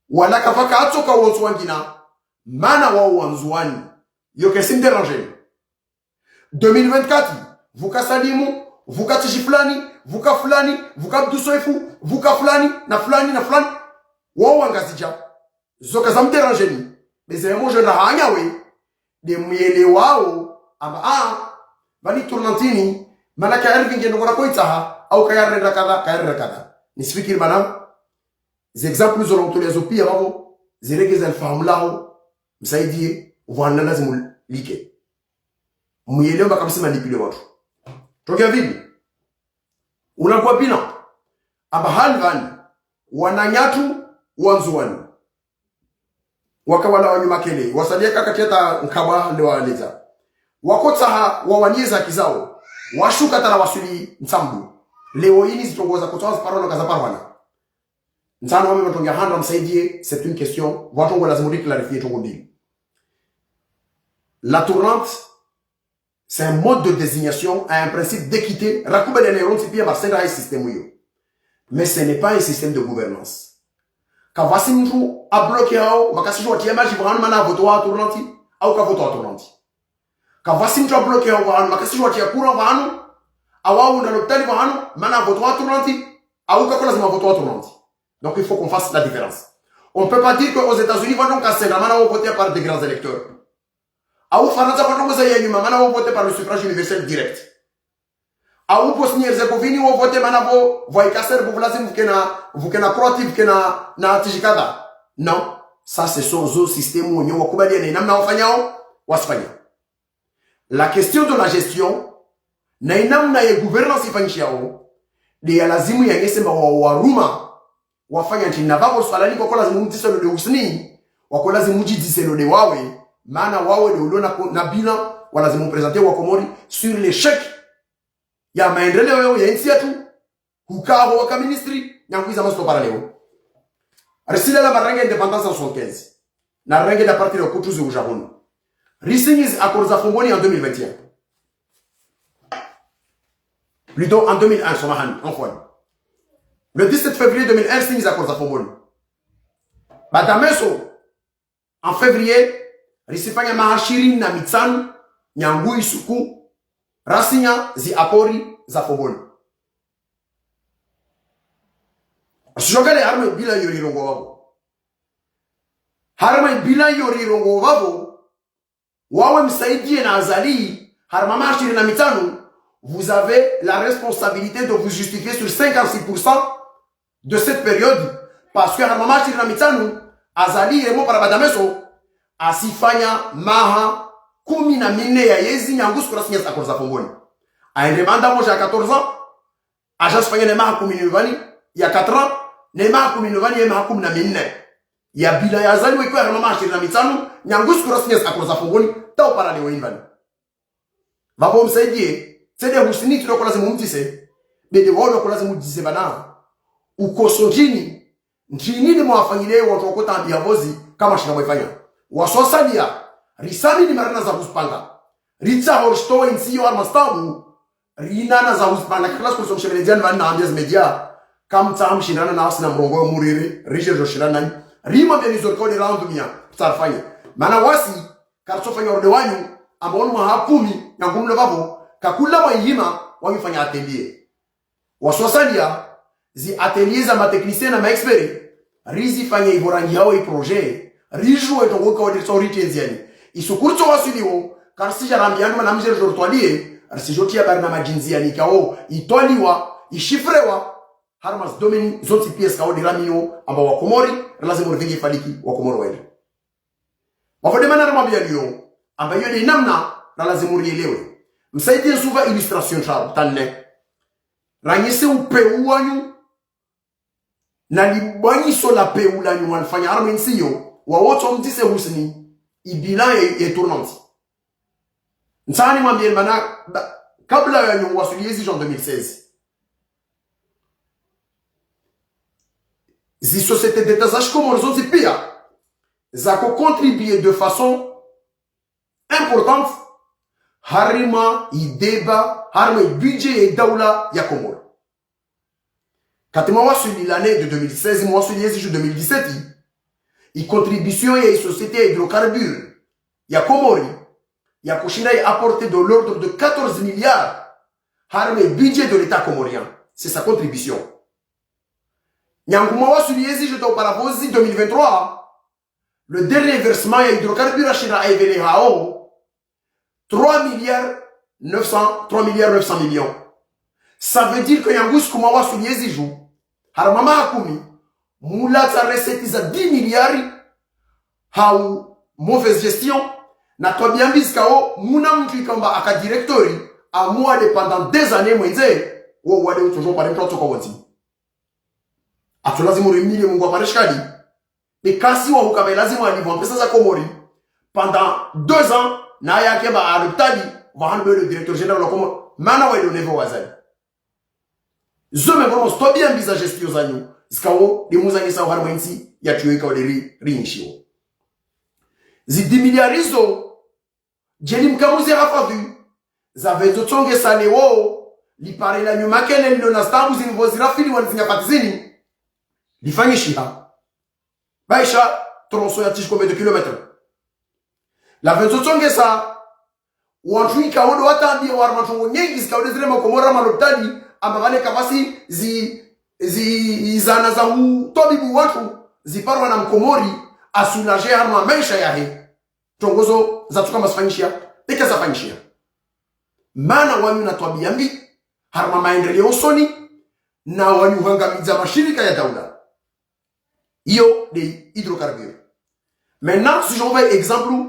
Wala kapvaka atsoka wontsi wangina, mana wawo Wandzuwani. Yo ke tsi mdérange ni. Deux mille vingt-quatre, vuka Salimu, vuka Tishi fulani, vuka fulani, vuka Abdou Soefou, vuka fulani, na fulani, na fulani. Wawo wa Ngazidja. Zo kaza mdérange ni. Be ze emotion ra hanyawe, de muyelewawo, amba, ah, pvani tournante ini, mana ka yarivingeno kona koitsaha, au ka yarenda kadha, ka yarenda kadha. Nisifikiri mana, ze exemple zo na utolea zo piya pvapvo, ziregeza lifahamu laho, Msaidie, pvwana lazimu like. Muyelewe mba kamsi manipule wandru. Tokea pvili. Unakuwa pina. Amba hali pvani. Wananyatru, Wandzuwani. Waka wala wanyu makele. Wasalia kakati hata nkabwa le waledza. Wakotsaha wawaniye ze haki zawo. Washuka tala wasuli Ntsambu. Leo ini zitrongo za kotsaha ziparwana kaza parwana. Ntsana wame matrongo ya handra Msaidie, c'est une question. Pvwa trongo lazimu ri clarifier trongo mbili. La tournante, c'est un mode de désignation à un principe d'équité, rakubaliana ne rontsi piya masenda hayi système iyo. Mais ce n'est pas un système de gouvernance. Kapvatsi mndru abloqué hawo, makasi shwati ya maji pvahanu mana avoto wa tournante, au kavoto wa tournante. Kapvatsi mndru abloqué hawo pvahanu, makasi shwati ya courant pvahanu, au aunda lopitali pvahanu, mana avoto wa tournante, au kako lazimu avoto wa tournante. Donc il faut qu'on fasse la différence. On peut pas dire qu'aux États-Unis, voilà donc à Sénat, mana on vote par des grands électeurs. Au Farantsa, pvwa trongo za yanyuma, mana wo vote par le suffrage universel direct. Au Bosnie-Herzégovine, wo vote mana pvo, pvwa ikaser, pvo pvulazimu pvukena, pvukena Croatie, pvukena, na Tishi kadha. Non. Ça, ce sont zo système wenyewe wakubaliana, inamna wafanyao, wasifanya. La question de la gestion, na inamna ye gouvernance ifanyishao, de ya lazimu yanyese mba wa, waruma, wafanya ntrini na pvapvo swala ni kwako lazimu mdzise lo de Husni, wako lazimu mdjidise lo de wawe, mana wawe de ulona ko-, na bilan, walazimu mprésenter Wakomori sur l'échec ya maendeleo ya intsi yatru, hukaho waka ministri, nyangu iza masto para leo. Risila la marenge indépendance en soixante-quinze. Na renge à partir de kutuzi uja hunu. Risinyi zi accords za Fomboni en deux mille vingt et un. Plutôt en deux mille un, samahani, en fois. Le dix-sept février deux mille un, risinyi zi accords za Fomboni. Badameso, en février, risifanya maha shirini na mitsanu, nyangu isuku rasinya zi akori za Fomboni. Risijokele harumwa bilan iyo rirongoa vavo. Harumwa bilan iyo rirongoa vavo, wawe Msaidie na Azali, harumwa maha shirini na mitsanu, vous avez la responsabilité de vous justifier sur cinquante-six pour cent de cette période, parce que harumwa maha shirini na mitsanu, Azali, Raymond Barabadameso, asifanya maha kumi na mine ya yezi nyangu siku rasinya zi akori za Fomboni. Aende manda moja ya quatorze ans, aja asifanya ne maha kumi na mivili ya quatre ans, ne maha kumi na mivili ye maha kumi na mine ya bilan ya Azali wekwe harumwa maha shirini na mitsanu, nyangu siku rasinya zi akori za Fomboni, tau parale wa invani. Vavo Msaidie, tsende Husni tsi ndo ko lazimu mdzise, bende wao ndo ko lazimu mdzise vana. Ukoso ndrini, ndrini ni mwafanyile wandru wako tambiya vozi kama shina mwaifanya. Waswasalia, risami ni marana za huzipanga. Ritsaho rishitowe ntsi iyo harumwa stabu, rina na za huzipanga, kila siku risomshe veledziani vani na ambiya zi média. Kamtsaha mshindana na wasi na mrongo yo muriri, rije rijo shindana nanyi. Rimwambiya nizo rikao de round mia, tsarifanye. Mana wasi, karitsofanya orde wanyu, amba wanu maha kumi, nyangu mlo vavo, kakula mwaihima, wanyu fanya atelier. Waswasalia, zi atelier za ma technicien na ma expert, rizifanye ivo rangi hawo i projet, rijuwe trongo kao de ritso ritenziani. Isuku ritso waswiliwo, karisija rambiya wandru mana mje rijo ritwalie, risijo tiya bari na madjinzi yani kao, itwaliwa, ishifrewa, harumwa zi domaine zontsi piya zikao de ramio, amba wa Komori, rilazimu rivinge faliki, wa Komori wende. Vavo de mana ramwambiya liyo, amba iyo de namna, rilazimu rielewe. Msaidie nisuva illustration traru, tanne. Ranyise upeu wanyu, na libwanyiso la peu lanyu wanifanya harumwa ntsi iyo, wawotso mdzise Husni, i bilan ye, ye tournante. Ntsani mwambiye mana, ba, kabla yanyu waswili yezi juin deux mille seize. Zi sociétés d'État za shiKomori zontsi piya, zako contribuer de façon importante, harumwa i débat, harumwa i budget ye daula ya Komori. Kati mwawaswili l'année de deux mille seize, mwawaswili yezi juin deux mille dix-sept, i contribution ya i société ya hydrocarbures ya Komori, yakushinda i apporter de l'ordre de quatorze milliards, harumwa i budget de l'État comorien. C'est sa contribution. Nyangu mwawaswili yezi juin ta auparavant zi deux mille vingt-trois, le dernier versement ya hydrocarbures ashinda aivele hao, trois milliards neuf cents, trois milliards neuf cents millions. Ça veut dire que nyangu siku mwawaswili yezi juin, harumwa maha kumi, mulatsa recettes za dix milliards, hau mauvaise gestion, na twabiya mbi zikao, muna mntru ikao amba aka directeur, amwade pendant des années mwendze, wo wade utsonjo pare mntru atsoka wonzi. Atso lazimu rimile Mungu apare shikali. Be kasi wa hukamba lazimu alipvwa mpesa za Komori pendant deux ans, na yake amba alopitali, vahanu be le directeur général wa Komori, mana wa ilo nevo wazali. Zo me vraiment twabiya mbi za gestion zanyu, zikao de muzanyisa harumwa ntsi yatru yo ikao de ri, rinyishiwo. Zi dix milliards izo, djeli mkamuzi hafadhi, zavendzo tsongesa lewo, lipare la nyuma kele lilo na stambu zinivo zirafili wani zinyafati zini, lifanyishiha. Baisha tronçon ya treize combien de kilomètres. Lavendzo tsongesa, wantru ikao de watambiya wari wantru nyengi zikao de zirema Komori malopitali, amba vale kavasi zi, zi, zana za utwabibu wantru, ziparwa na mkomori, asoulager harumwa maesha yahe. Trongo zo zatsuka mazifanyishiha, eka zafanyishiha. Mana wanyu na twabiya mbi, harumwa maendeleo usoni, na wanyu hangamidza mashirika ya daula. Iyo de hydrocarbures. Maintenant, si je vais exemple,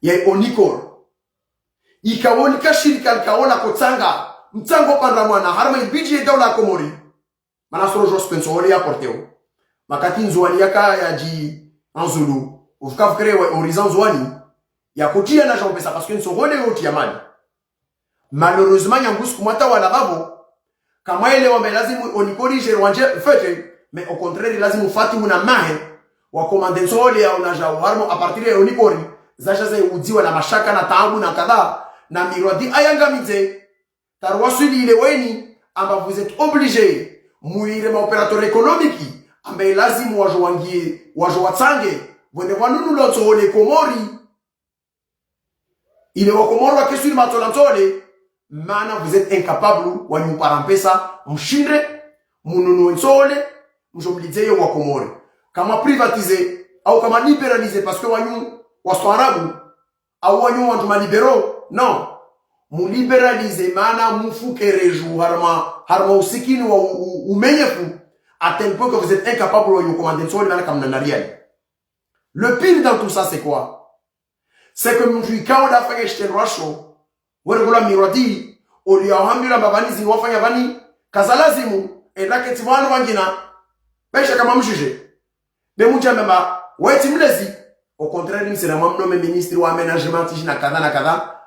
ya Onicor. Ikao nika shirika likao lakotsanga, mtsango pandra mwana, harumwa i budget ya daula ya Komori. Mana soro jo sponsor wole ya porteo. Makati Ndzuani yaka yadji anzulu, uvuka vukere wa Horizon Ndzuani, yakotiya na jao pesa parce que ntso hole yotiya mali. Malheureusement, nyangu siku mwatawala vavo, kamwaelewa amba lazimu Onicor ije wandje fete, mais au contraire, lazimu Fatihu na mahe, wakomande ntso hole yaona jao harumwa à partir ya Onicor, zaja zaiudziwa na mashaka na taabu na kadha, na mirwadi ayangamidze, taruwaswili ile weni, amba vous êtes obligés, muire ma opérateurs économiques, amba lazimu wajo wangie, wajo watsange, Vwende vwanunulwa ntsole Komori. Ile Wakomori wakeswili matsola ntsole. Mana vous êtes incapables, wanyu mpara mpesa, mshinde, mununue ntsole, mdjo mlidze yo Wakomori. Kamwa privatiser, au kamwa libéraliser, parce que wanyu wastaarabu, au wanyu wandru ma libéraux, non. Mu libéraliser, mana mufuke redju, harumwa, harumwa usikini wa u-, u-, umenyefu, à tel point que vous êtes incapables wanyu commander ntsole, mana kamna na riali. Le pire dans tout ça, c'est quoi? C'est que mndru ikao nde afanya shitrendwa sho, weregola mirwadi, oliya ohambilwa amba vani zinu wafanya vani, kaza lazimu, enda ketsi vwanu vangina, besha kamwa mjuge. Be mudja mema, waye tsi mlezi. Au contraire, msina mwamnome ministre wa aménagement, tsi na kadha na kadha.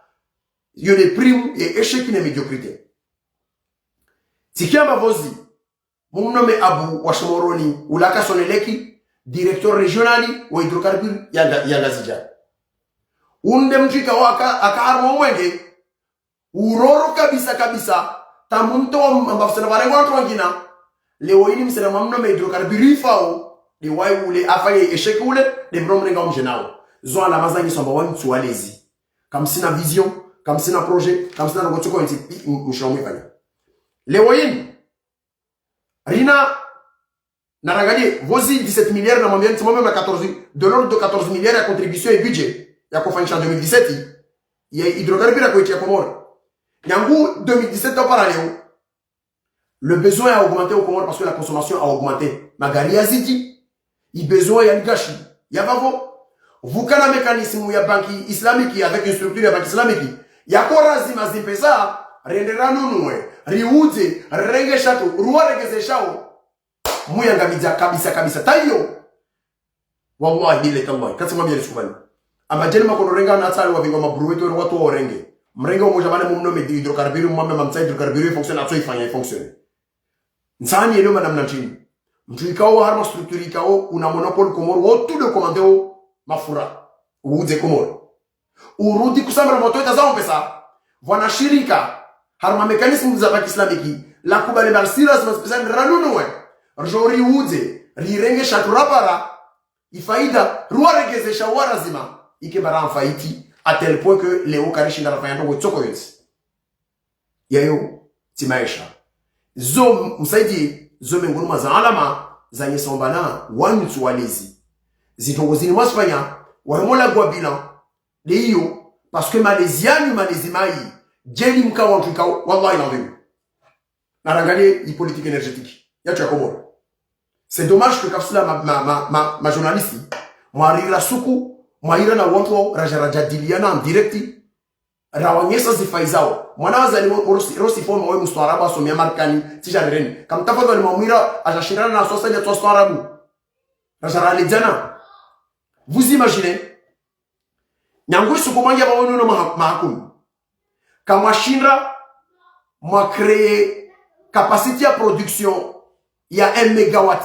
Yo nde prime, ye échec ne médiocrité. Tsikiamba vozi, mumnome Abu wa Shomoroni, ula ka Sonelec, directeur régional wa hydrocarbures ya Nga-, ya Ngazidja. Unde mndru ikao aka, aka harumwa mwenge, uroro kabisa kabisa, tamumto wa m-, amba fusena vare wandru wangina. Leo ini msina mwamnome hydrocarbures ifao, nde waye ule afanye échec ule, nde mno mrenga umjenao. Zo alama zanyi samba wanyu tsi walezi. Kamsina vision, kamsina projet, kamsina nongo tsoko ntsi, i-, m-, mshina mwifanya. Leo ini, rina, narangalie, vozi dix-sept milliards na mwambia ntsi mwambe ma quatorze, de l'ordre de quatorze milliards ya contribution ya budget, ya kofanyisha deux mille dix-sept, ya hydrocarbures ya kwetsi ya Komori. Nyangu deux mille dix-sept au parallèle, le besoin a augmenté au Comores parce que la consommation a augmenté. Magari yazidi, i besoin ya ligashi ya vavo. Vukana mécanisme ya banque islamique avec une structure ya banque islamique. Yako razima zimpesa, rende ranunue, riudze, rirenge shatru, ruwaregeze shao. Muyangamidza kabisa kabisa. Tayo. Wallahi, billahi, tallahi. Katsi mwambia lisukubali. Amba djeni makono renga na tsali wavinga maburu wetu watu warenge. Mrenge umoja vane mumnome hydrocarbures, mwambe mamtsa hydrocarbures, i fonctionne, atso ifanya, i fonctionne. Ntsani yeleo mana mna ntrini. Mndru ikao harumwa structure ikao una monopole Komori, wo tu de commande wo mafura. Uudze Komori. Urudi kusambira moto ita zao mpesa. Vwana shirika, harumwa mécanisme za banque islamique, la kubali marsira zima spécial ranunue. Rjo riudze, rirenge shatru rapara, ifaida, ruwaregeze sha warazima, ike bara mfaiti, à tel point que leo karishinda rafanya ndrongo tsoko yontsi. Yayo, tsi maesha. Zo m-, msaidi, zo mengoni mwa za alama, zanyesa amba na, wanyu tsi walezi. Zindrongo zini mwasifanya, wahemola gwa bilan, nde iyo, parce que malezi yanyu, malezi mayi, djeli mka wantru ikao, wallahi l'adhim. Narangalie i politique énergétique yatru ya Komori. C'est dommage que kafsila ma, ma, ma, ma, ma journaliste, mwarira suku, mwaira na wantru wao, raja raja diliana en direct, rawanyesa zifai zao. Mwana wa zali mo-, rosi, rosi foma we mustwarabu asomia Markani, tsi jarireni. Kamtafadhali mwamwira, aja shindana na sosa ya twa stwarabu. Raja raledzana. Vous imaginez? Nyangu isuku mwanja vavo nuno maha-, mahakumi. Kamwashinda mwa créer capacité ya production ya un mégawatt.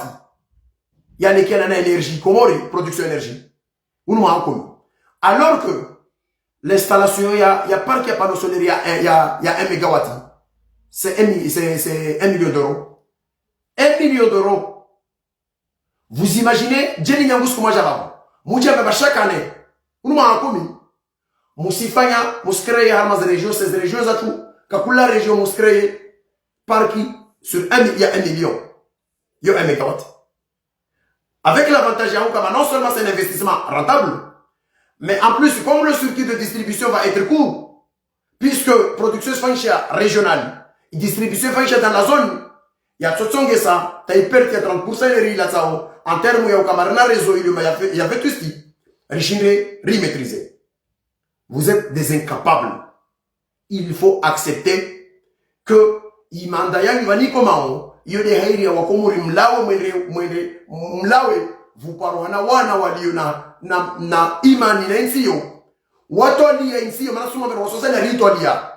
Ya nekiana na énergie, Comores, production énergie. Unu mahakumi. Alors que l'installation ya, ya parc ya panneau solaire ya, ya, ya un mégawatt, c'est un mi-, c'est, c'est un million d'euros. Un million d'euros. Vous imaginez, djeni nyangu isuku mwanja vavo. Mudja mbaba chaque année. Unu mahakumi. Musifanya, musicréer harumwa ze région, ces régions zatru, kakula région musicréer parc sur un mi-, ya un million. Yo un mégawatt. Avec l'avantage ya ukama, non seulement c'est un investissement rentable, mais en plus, comme le circuit de distribution va être court, puisque production ifanyisha régionale, distribution ifanyisha dans la zone, ya tsotsongesa, ta i perte ya trente pour cent ile rilatsao, en termes ya ukama rina réseau ilio ma ya ve-, ya vétusté, rishinde rimaîtriser. Vous êtes des incapables. Il faut accepter que i mandat yanyu vani komao, iyo nde hairi ya Wakomori mlawe mwende, mwende, mlawe, vuparo hana wana walio na, na, na imani na intsi yo. Watwalia intsi yo, mana suma mbere wasosana ritwalia.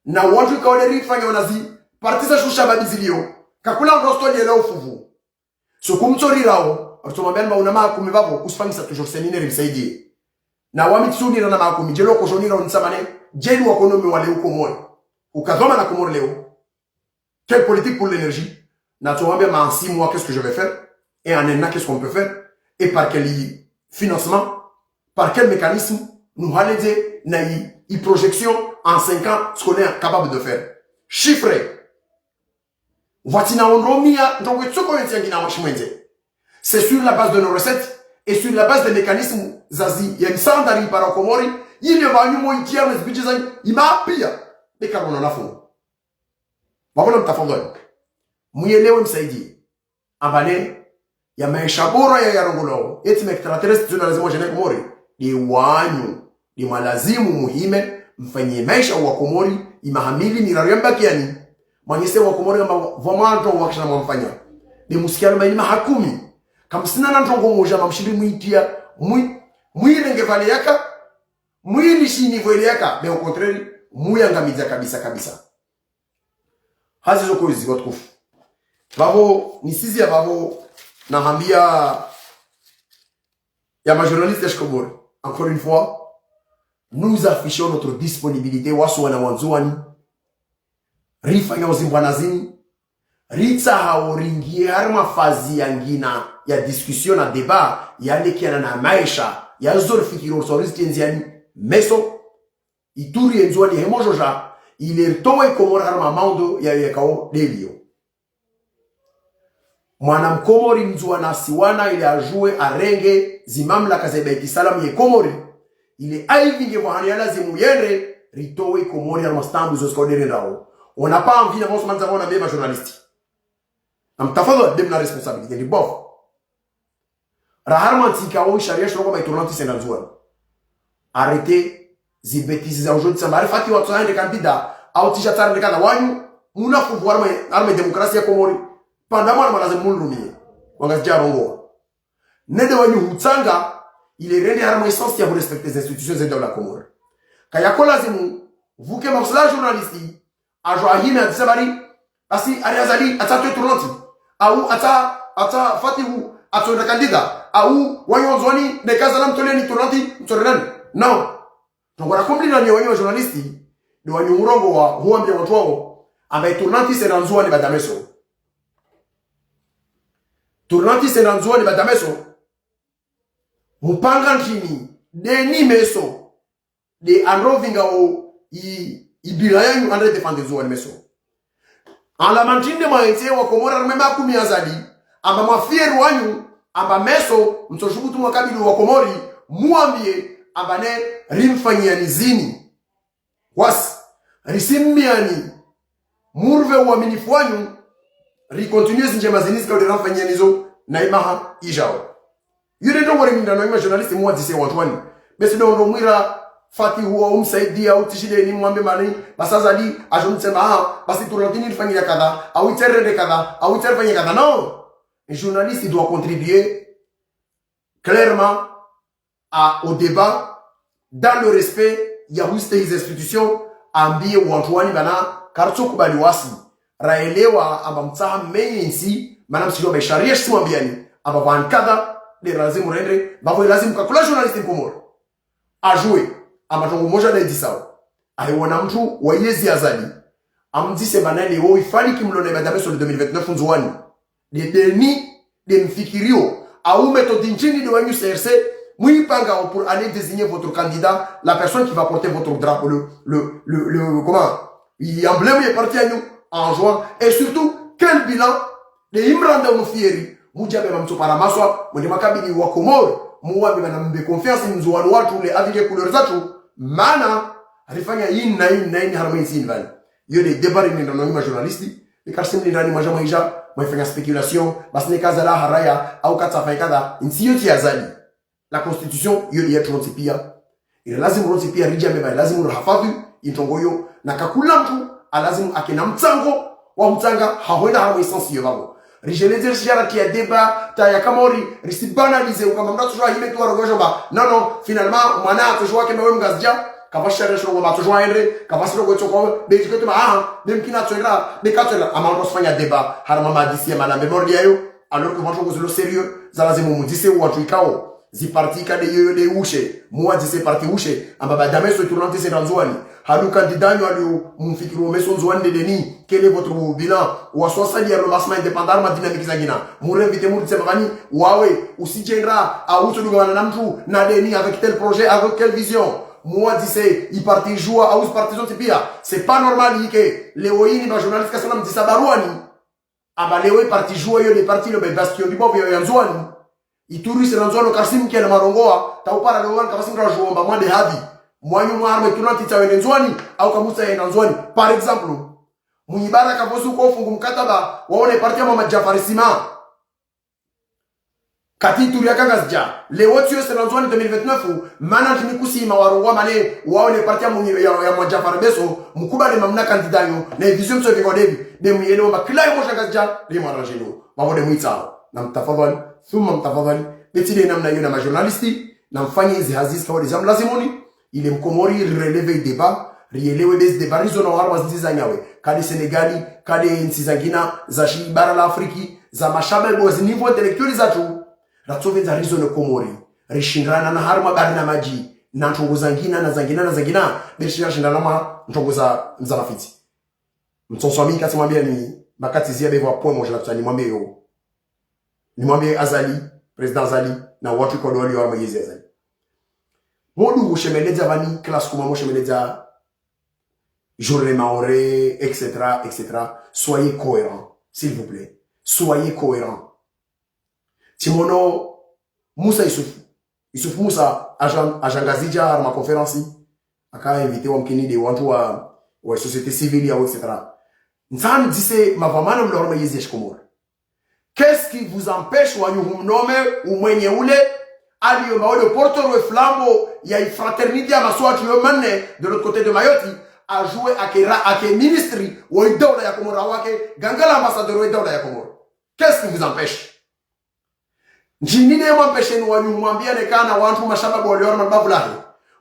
Na wantru ikao nde rifanya wanazi, parti za shusha babi zilio. Kakula ndo stwalia la ufuvu. So kumtsorirao, aritsomwambia ni mauna mahakumi vavo, usifanyisa toujours séminaire msaidie. Na wami tsunira na mahakumi, djeli wakojonira unitsamane, djeli wakono me wale uko moyo. Ukadhoma na Komori leo. Quelle politique pour l'énergie? Na tsowambia ma en six mois, qu'est-ce que je vais faire? Et en un an, qu'est-ce qu'on peut faire? Et par quelle financement, par quel mécanisme, nuhaledze na i, i projection en cinq ans, ce qu'on est capable de faire. Chiffre. Pvatsina ondro mia, ndrongoo itsoko yentsi yangina mwashi mwendze. C'est sur la base de nos recettes et sur la base des mécanismes zazi, ya misaanda ripara Komori, ile pvanu mwaitiya mwe zibidje zanyu, imapia, beka rona nafu. Mabona mtafadhali. Muyelewe msaidie. Amba ne, ya maesha bora ya yarongolwao, yetsi mekitara teresi zuna lazimu wajene Komori. Nde wanyu, nde mwalazimu muhime, mfanye maesha wa Komori, imaha mili miraru yambakiani. Mwanyese wa Komori amba pvwa mwandro wakishana mwamfanya. Nde musikialo maili maha kumi. Kamsina na ndrongoo moja mamshindi muitiya, mwi, mwirenge pvale yaka, mwilishi niveau ile yaka, mais au contraire, muyangamidza kabisa kabisa. Hazi zo kwezi watukufu. Pvapvo, nisizi ya pvapvo, nahambia ya majournaliste ya shikomori. Encore une fois, nous affichons notre disponibilité, wasi wana wa Ndzuwani. Rifanya uzimbwana zini. Ritsaha uringie harimwa fazi yangina ya discussion na débat, yalekeana na maesha, ya zo rifikiri, zo rizitenziani, meso. Ituri ye Ndzuwani hemojoja, ile ritowe Komori harimwa maondo ya yekao ndelio. Mwana mkomori Mndzuwani asiwana ile ajue arenge zimamlaka ze Beit Salam ye Komori. Ile aivinge pvahanu ya lazimu yende, ritowe Komori harimwa stambu zo zikao nderendao. On n'a pas envie na mwaso mandza pvona mbe majournaliste. Amtafadhali, nde mna responsabilité, ndi bof. Raha harimwa ntsi ikao isharia shirongoo amba i tournante isenda Ndzuwani. Arrêtez zibêtises za aujourd'hui, tsamba ari Fatihu watsohende candidat, au tsi sha tsarende kadha wanyu, muna fuvu harimwa, harimwa démocratie ya Komori, pvanda mwana mwana ze mulumie, wangazidja rongoa. Nende wanyu hutsanga, ile rende harimwa essence ya hurespecter ze institutions ze daula Komori. Kayako lazimu, pvuke maslaha journaliste, ajo ahime adzise bari, basi ari Azali, atsa towe tournante. Au atsa, atsa Fatihu, atsohenda candidat. Au wanyu wa Ndzuwani, neka Azali amtoleni tournante, mtsorenani. Non. Tongora kumlila ni wanyu wa journaliste, nde wanyu hurongoa, huambia wandru wao, amba i tournante isenda Ndzuwani badameso. Tournante isenda Ndzuwani badameso. Mupanga ntrini, ndeni meso. Nde andro vingao i, i bila yanyu andre défendre Ndzuwani meso. Ala mantinde mwaentse wa Komori harimwa makumi Azali, amba mwa fier wanyu, amba meso, mtsoshubutu mwakabili wa Komori, muambie, amba ne rimfanyiani zini. Wasi, risimmiani, murve uaminifu wanyu, ricontinue zindjema zini zikao nde ramfanyiani zo, na imaha ijao. Yule ndrongoo rimindra no ima journaliste muwadzise wandru wani. Basi ndo ndo mwira Fatihu au msaidia au tsi shida ni mwambe mani, basi Azali, ajo mtsema, aha, basi tournante ini rifanyia kadha, au itserende kadha, au itserifanyia kadha. Non. Un journaliste doit contribuer clairement à, au débat, dans le respect ya huste his institutions, ambie wandru wani bana, karitsokubali wasi. Raelewa amba mtsaha mmenye ntsi, mana msijua amba isharia shitsu ambiani, amba pvanu kadha, nde lazimu rende, mbapvo lazimu kakula journaliste mkomori. Ajue, amba ndrongoo moja nde dzisao. Ahiwona mndru wa yezi Azali, amdzise banani wo ifaliki mlona ibadameso le deux mille vingt-neuf Ndzuwani. Nde, nde ni, nde mfikirio, au méthode ndjini nde wanyu C R C, muipangao pour aller désigner votre candidat, la personne qui va porter votre drapeau, le, le, le, le, comment, l'emblème ye parti yanyu, en juin. Et surtout, quel bilan, nde imranda unu fieri, mudja beba mtsopara maswa, mwende mwakabili wa Komori, muwambe bana mbe confiance Ndzuwani watru, le avec les couleurs zatru, mana, rifanya ini na ini na ini harimwa intsi ini pvani. Iyo nde débat rimindra no ima journaliste, ikasimlindani mwaja mwaija, mwaifanya spéculation, basi neka Azali haraya, au katsafanya kadha, intsi iyo tsi ya Azali. La constitution, iyo nde yatru wontsi pia. Ile lazimu wontsi pia, ridjambe ba, lazimu rahafadhi, introngo iyo, na kakula mndru, alazimu ake na mtsango, wa mtsanga, hahwenda harimwa essence iyo pvapvo. Rijeleze rishijara tia débat, ta ya Komori, risibanalize, ukamba mndru atsojua hime tu arogojomba. Non, non, finalement, mwana atsojua kemba we mngazidja, kavashare shongo ba atsojua endre, kavashare go tsoko, be jike tu ma, aha, be mkina atswenda, be katswenda, ama ndo sifanya débat, harimwa mahadisi ya malambe mordi yayo, alors que wandru ngozilo sérieux, za lazimu mudzise wandru ikao. Zi parti kade yoyo de ushe, muwadzise parti ushe, amba ba dame so tournante se Ndzuani. Halu candidat nyo alio mumfikiri wo meso Ndzuani de Denis, quel est votre bilan? Waswaswali ya le massement indépendant ma dynamique zangina. Murevite murutse mavani, wawe, usidjendra, au tso dungamana na mtru, na Denis, avec tel projet, avec quelle vision? Muwadzise, i parti joua, au zi parti zontsi pia. C'est pas normal, ike, leo ini ba journaliste kasana mdzisa baruani. Amba leo i parti joua yo de parti lo be bastion du bobo yo ya Ndzuani. I touriste na Ndzuani karsimu kena marongoa, taupara leo wani kapvatsi mdru ajoua amba mwade havi. Mwanyu mwa harme tournante itsawe ne Ndzuani, au kamutsaye na Ndzuani. Par exemple, Mwinyi Baraka kavozu ko ufungu mkataba, waone parti ya Mohamed Djaffar Sima. Kati turi ya Kangazidja, leo tiyo se na Ndzuani deux mille vingt-neuf, mana tini kusima warongoa mane, waone parti ya Mwinyi, ya, ya Mohamed Djaffar Beso, mkubali mamna candidat yo, na vision mso viko devi, de mwiyele wamba kila yo mosha Ngazidja, de mwaranje no, wavo de mwitsao, na mtafadhali, thumma mtafadhali, beti de namna yo na ma journaliste, na mfanye izi hazi zikao de za mlazimuni, ile mkomori rireleve débat, rielewe bezi débat rizo na waharo wa zi ntsi za nyawe, kade Senegali, kade ntsi zangina, za shi bara la Afriki, za mashababi wa zi niveau intellectuel zatru, ratsovendza rizo ne Komori, rishindrana na harumwa barnamadji, na ntrongo zangina, na zangina, na zangina, be rishindrana na ma ntrongo za, za mafitsi. Mtsonso ami katsi mwambia ni, makati zia bevo apwe moja la kutsa ni mwambie yo. Ni mwambie Azali, Président Azali, na watru kwa dwali wa mwezi Azali. Modu hushemeledza vani, classe kuma moshemeledza, journée Maore, et cetera, et cetera. Soyez cohérents, s'il vous plaît. Soyez cohérents. Timono Musa Yusuf. Yusuf Musa, aja, aja Ngazidja, harumwa conférence. Aka invité wa mkini de wantru wa, wa société civile, ya, et cetera. Ntsani dise mavamana mlo harumwa yezi ya Shikomori. Qu'est-ce qui vous empêche wanyu humnome umwenye ule, alio mba wale porteur we flambeau ya i fraternité ya masiwa atru yo manne, de l'autre côté de Mayotte, ajue ake ra-, ake ministre wa i daula ya Komori wake, gangala ambassadeur wa i daula ya Komori. Qu'est-ce qui vous empêche? Ndjini ne mwampesheni wanyu mwambia ne kana wantru mashababu walio harumwa bavu lahe.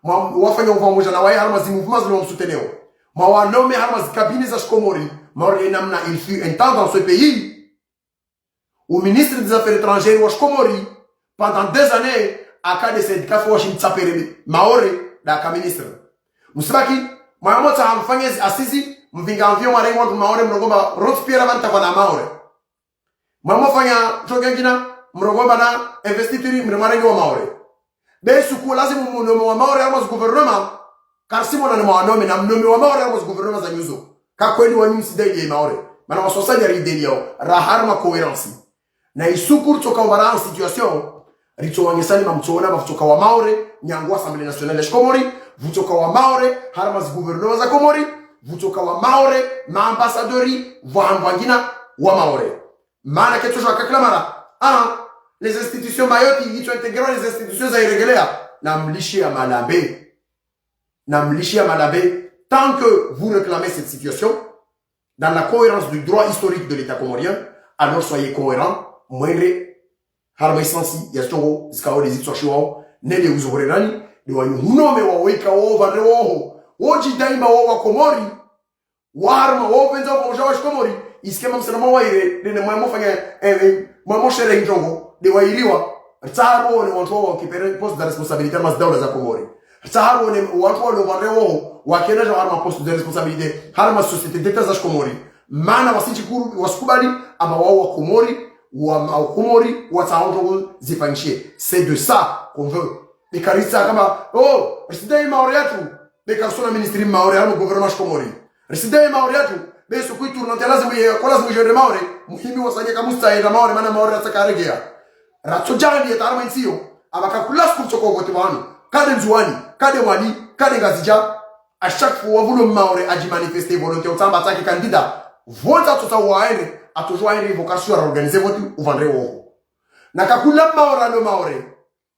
Mwa-, wafanya uvamoja na waye harumwa zi mouvement zilo msuteneo. Mwa wanome harumwa zi cabinet za Shikomori. Maore namna il fut un temps dans ce pays. Ou ministre des Affaires étrangères wa Shikomori, pendant des années, aka de syndicat fo wa shimtsapere Maore, da aka ministre. Musibaki, mwa motsa hamfanye zi assises, mvinga mvio mwarenge wantru Maore, mrongoa amba Robespierre vantava na Maore. Mwa mofanya ntrongo ngina, mrongoa amba na investiture, mre mwarenge wa Maore. Be suku lazimu munome wa Maore, harumwa zi gouvernement, karsimona ne mwa wanome, na mnome wa Maore, harumwa zi gouvernement za nyuzo. Ka kweli wanyu msidai de Maore. Mana waswaswali ya rideli yao, ra harumwa cohérence. Na isuku ritsoka wamba ra en situation, ritsowanyesani mamtsona, ba vutsoka wa Maore, nyangu wa Assemblée nationale ya Shikomori, vutsoka wa Maore, harumwa zi gouvernement za Komori, vutsoka wa Maore, ma ambassadeur, vwa hambwa ngina wa Maore. Mana ketso shwa kakila mara, ah, les institutions Mayotte, itso intégré les institutions za iregelea, na mlishi ya malambe. Na mlishi ya malambe, tant que vous réclamez cette situation, dans la cohérence du droit historique de l'État comorien, alors soyez cohérents, mwendre, harumwa essence ya zi ntrongo zikao de zitswashiwao, nende uzohore nani, de wanyu hunome wa weka wo vare woho, wo dji daima wo wa Komori, wa harumwa wo venza wo umoja wa Shikomori, iske mamsana mwa waire, de ne mwa mofanya, eh, eh, mwa moshere i ntrongo, de wairiwa, ritsaha rone wantru wa occupere poste de responsabilité harumwa zi daula za Komori. Ritsaha rone wantru walo vare woho, wakena ja harumwa poste de responsabilité, harumwa société d'État za Shikomori. Mana wasitsi kuru-, wasikubali, amba wao wa Komori, wa, wa Komori, watsaha ntrongo zifanyishe. C'est de ça qu'on veut. Be karitsaha kamba, oh, risidai Maore yatru, be karisona ministre Maore, harumwa gouvernement Shikomori. Risidai Maore yatru, be suku i tournante lazimu ye, kwa lazimu jere Maore, muhimi wasanye kamutsaha yenda Maore, mana Maore ratsaka regea. Ratso jandi yeta harumwa ntsi yo, amba kakula suku tsoko vote wanu, kade Ndzuani, kade Mwali, kade Ngazidja, à chaque fois wavulo Maore adji manifester volonté utsamba tsake candidat, vote atsotsaha waende, atsojua waende vocation ya organiser vote uvandre woho. Na kakula Maore alo Maore,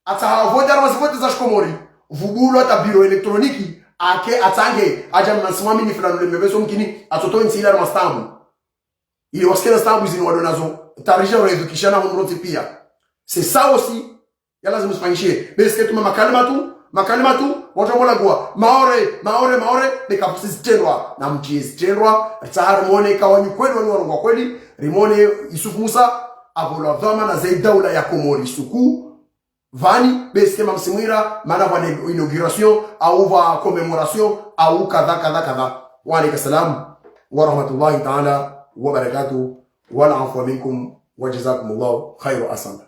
atsaha vote harumwa zi vote za Shikomori, vubulwa ata bureau électronique, ake atsange, aja mnasi mwamini fulani ule mbebeso mkini, atsotoa ntsi ila harumwa stambu. Ile wasikena stambu zini wado nazo, tarisha wa éducation na hundro ntsi pia. C'est ça aussi, ya lazimu sifanyishe. Be iske tuma makalima tu, makalima tu, wantru wa molagua, Maore, Maore, Maore, be kavusi zitrendwa, na mtsi zitrendwa, ritsaha rimone ka wanyu kweli, wanyu warongoa kweli, rimone Yusuf Musa, avolwa dhwamana za i daula ya Komori suku, vani, basi kama msimwira, mana vwa inauguration, au vwa commémoration, au kadha, kadha, kadha. Wa alayka salam wa rahmatullahi ta'ala wa barakatuh, wal afwa minkum, wa jazakumullahu khairu ahsan.